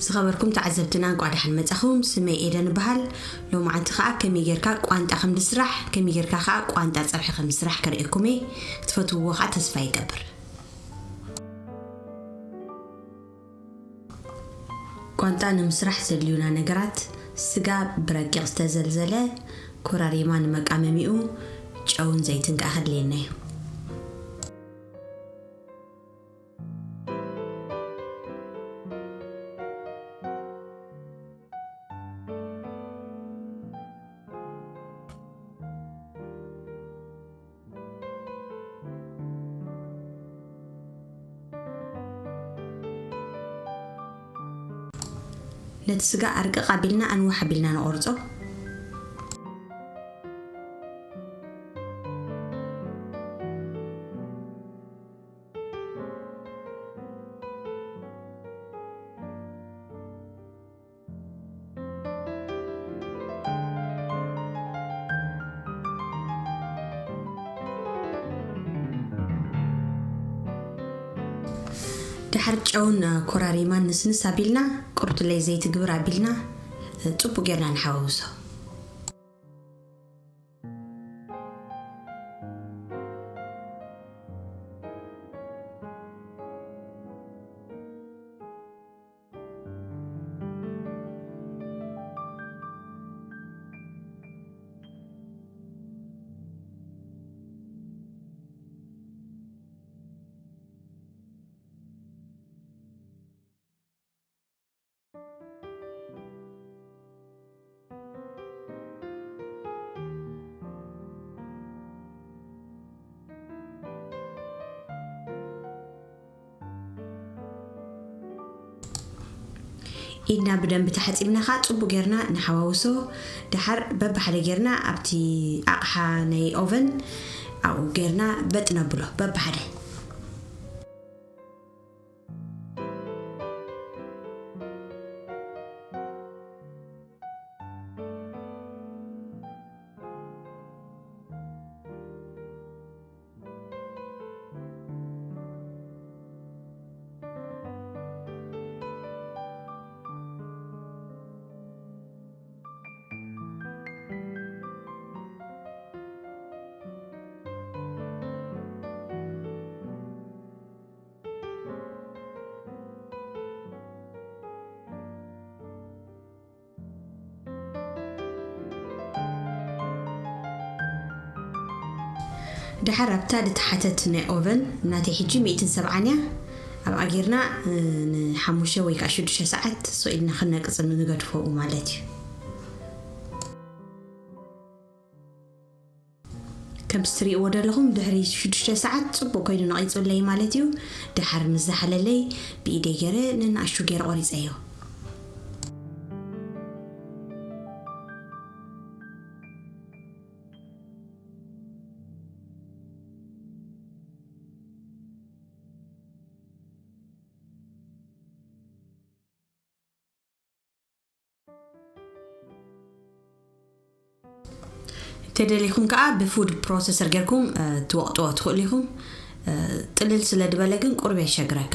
ዝኸበርኩም ተዓዘብትና፣ እንቋዕ ደሓን መጻኹም። ስመይ ኤደን እበሃል። ሎማዓንቲ ኸኣ ከመይ ጌርካ ቋንጣ ከም ዝስራሕ፣ ከመይ ጌርካ ኸኣ ቋንጣ ጸብሒ ከም ዝስራሕ ከርእየኩም እየ። ክትፈትውዎ ኸኣ ተስፋ ይገብር። ቋንጣ ንምስራሕ ዘድልዩና ነገራት፣ ስጋ ብረቂቕ ዝተዘልዘለ፣ ኮራሪማ ንመቃመሚኡ፣ ጨውን ዘይትን ከኣ ከድልየና እዩ። ነቲ ስጋ ኣርቅቕ ኣቢልና ኣንውሕ ኣቢልና ንቖርጾ። ድሓር ጨውን ኮራሪማን ንስንስ ኣቢልና፣ ቁርጥለይ ዘይቲ ግብር ኣቢልና፣ ጽቡቅ ጌርና ንሓዋውሶ። ኢድና ብደንቢ ተሓጺብና ኸኣ ጽቡቕ ጌርና ንሓዋውሶ። ደሓር በብሓደ ጌርና ኣብቲ ኣቕሓ ናይ ኦቨን ኣብኡ ጌርና በጥ ነብሎ በብሓደ። ደሓር ኣብታ ድተሓተት ናይ ኦቨን፣ ናተይ ሕጂ ሚእትን ሰብዓን እያ፣ ኣብኣ ጌርና፣ እ፣ ንሓሙሽተ ወይ ከዓ ሽዱሽተ ሰዓት ስቕ ኢልና ክነቅጽ ንገድፎ ማለት እዩ። ከምዚ ትርእይዎ ዘለኹም ድሕሪ ሽዱሽተ ሰዓት ጽቡቕ ኮይኑ ነቒጹለይ ማለት እዩ። ደሓር ምስ ዝሓለለይ ብኢደይ ገይረ ነንኣሽቱ ገይረ ቆሪጸዮ። ተደሊኹም ከኣ ብፉድ ፕሮሰሰር ጌርኩም፣ እ፣ ትወቕጥዎ ትኽእሉ ኢኹም። እ፣ ጥልል ስለ ዝበለ ግን ቁሩብ የሸግረካ።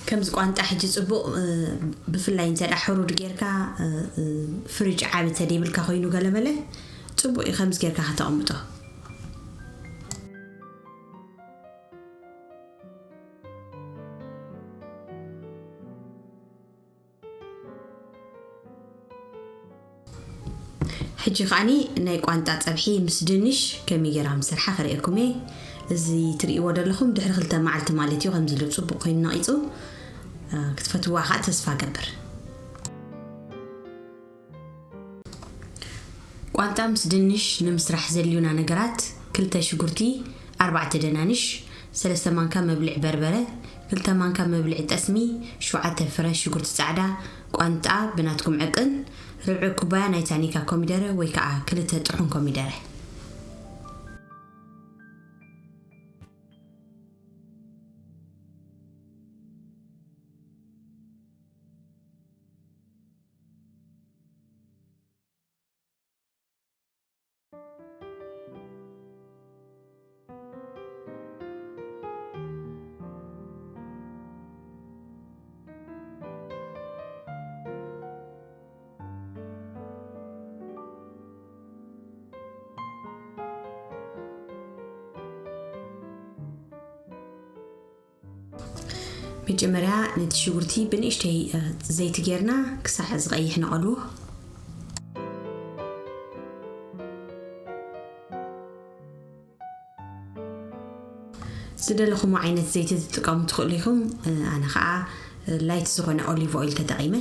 ከምዚ ቋንጣ ሕጂ ጽቡቕ፣ እ፣ ብፍላይ እንተ ደኣ ሕሩድ ጌርካ፣ እ፣ እ፣ ፍሪጅ ዓቢ እንተ ደይብልካ ኮይኑ ገለመለ፣ ጽቡቕ እዩ ከምዚ ጌርካ ከተቐምጦ። ሕጂ ከኣኒ ናይ ቋንጣ ጸብሒ ምስ ድንሽ ከመይ ጌራ ምስርሓ ከርእየኩም እየ። እዚ ትርእይዎ ዘለኹም ድሕሪ ክልተ መዓልቲ ማለት እዩ፣ ከምዚ ኢሉ ጽቡቕ ኮይኑ ነቒጹ። እ፣ ክትፈትዋ ከኣ ተስፋ ገብር። ቋንጣ ምስ ድንሽ ንምስራሕ ዘድልዩና ነገራት፣ ክልተ ሽጉርቲ፣ ኣርባዕተ ደናንሽ፣ ሰለስተ ማንካ መብልዒ በርበረ፣ ክልተ ማንካ መብልዒ ጠስሚ፣ ሸውዓተ ፍረ ሽጉርቲ ጻዕዳ፣ ቋንጣ ብናትኩም ዕቅን፣ ርብዒ ኩባያ ናይ ታኒካ ኮሚደረ ወይ ከዓ ክልተ ጥሑን ኮሚደረ። መጀመርያ ነቲ ሽጉርቲ ብንእሽተይ፣ እ፣ ዘይቲ ጌርና ክሳዕ ዝቐይሕ ነቐልዎ። ዝደለኹሞ ዓይነት ዘይቲ ትጥቀሙ ትኽእሉ ኢኹም። እ፣ ኣነ ኸዓ፣ እ፣ ላይት ዝኾነ ኦሊቭ ኦይል ተጠቒመ።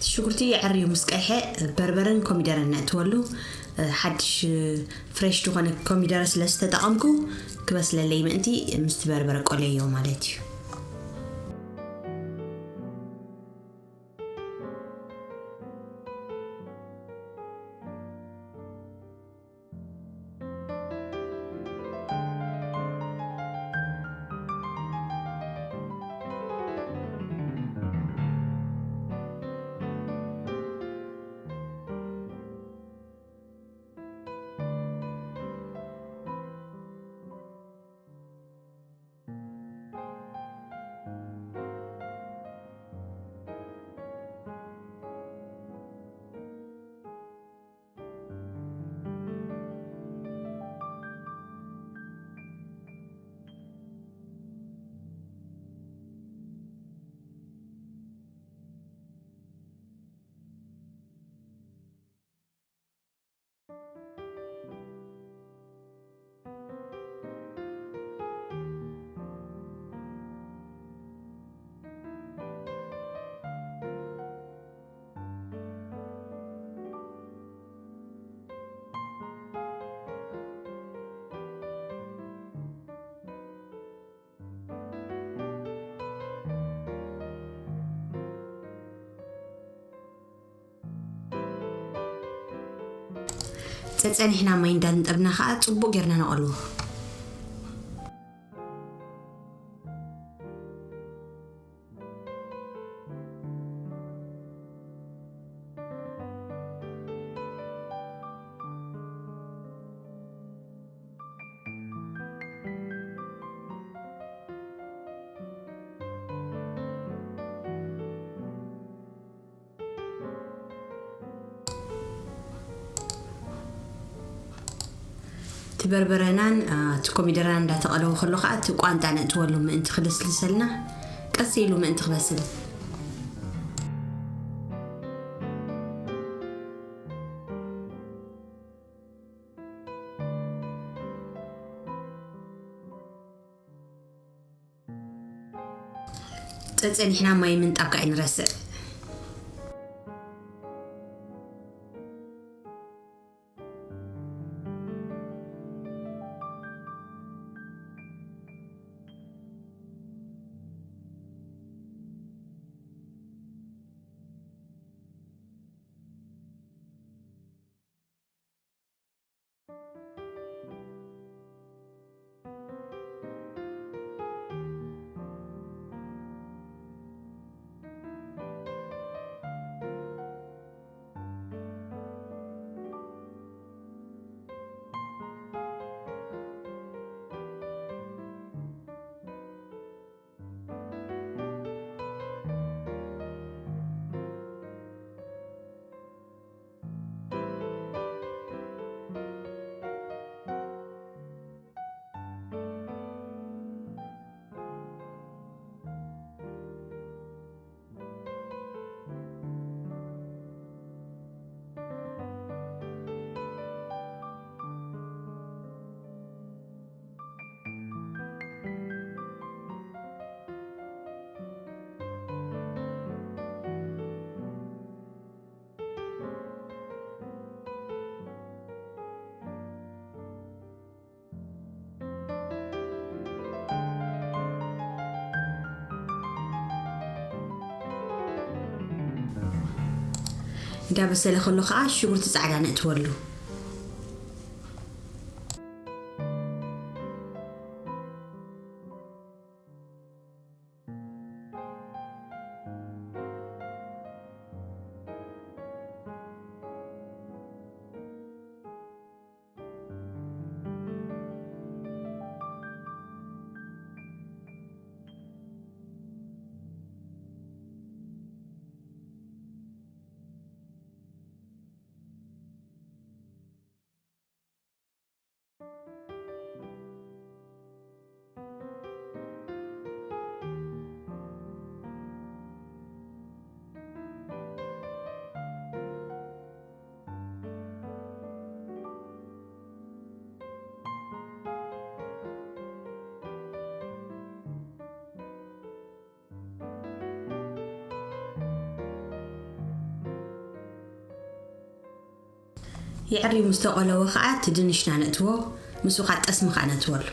ሽጉርቲ የዕርዩ ምስ ቀይሐ በርበረን ኮሚደረን ነእትወሉ። ሓድሽ ፍሬሽ ዝኾነ ኮሚደረ ስለ ዝተጠቐምኩ ክበስለለይ ምእንቲ ምስቲ በርበረ ቆለዮ ማለት እዩ። ጸጸኒሕና ማይ እንዳንጠብና ኸኣ ጽቡቕ ጌርና ነቐልዎ። እቲ በርበረናን እቲ ኮሚደረናን እንዳተቐለወ ከሎ ከዓ እቲ ቋንጣ ነእትወሉ ምእንቲ ክልስልሰልና፣ ቀስ ኢሉ ምእንቲ ክበስል። ጸጸኒሕና ማይ ምንጣብ ከዓ ኣይንረስዕ። እንዳበሰለ ከሎ ከዓ ሽጉርቲ ፃዕዳ ነእትወሉ። የዕርዩ ምስ ተቆለወ ከዓ እቲ ድንሽና ነእትዎ፣ ምስኡ ከዓ ጠስሚ ከዓ ነእትወሉ።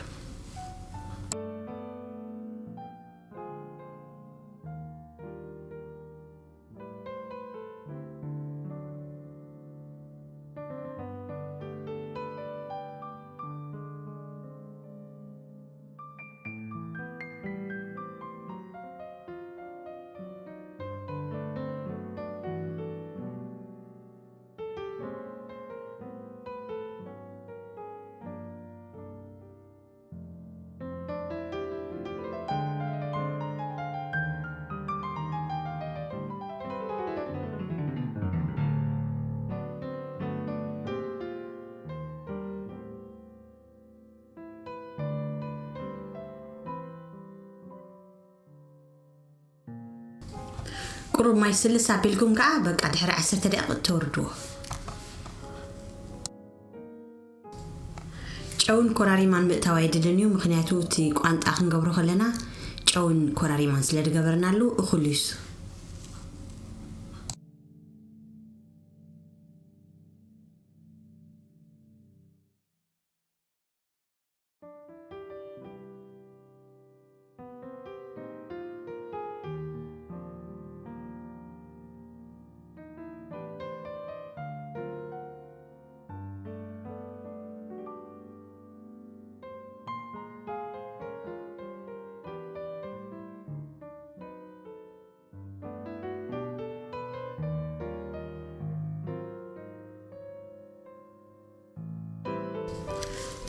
ቁሩብ ማይ ስልስ ኣቢልኩም ከዓ በቃ ድሕሪ ዓሰርተ ደቂቕ እተወርድዎ። ጨውን ኮራሪማን ምእታው ኣይድልን እዩ፣ ምኽንያቱ እቲ ቋንጣ ክንገብሮ ከለና ጨውን ኮራሪማን ስለ ዝገበርናሉ እኹል እዩ እሱ።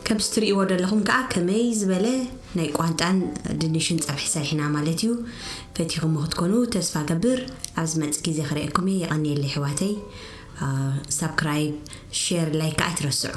ከምዚ ትርእይዎ ዘለኹም ከዓ ከመይ ዝበለ ናይ ቋንጣን ድንሽን ፀብሒ ሰሪሕና ማለት እዩ። ፈቲኹሞ ክትኮኑ ተስፋ ገብር። ኣብ ዝመፅእ ግዜ ክርእየኩም እየ። የቐንየለይ ኣሕዋተይ። ሳብስክራይብ፣ ሼር፣ ላይክ ከዓ ኣይትረስዑ።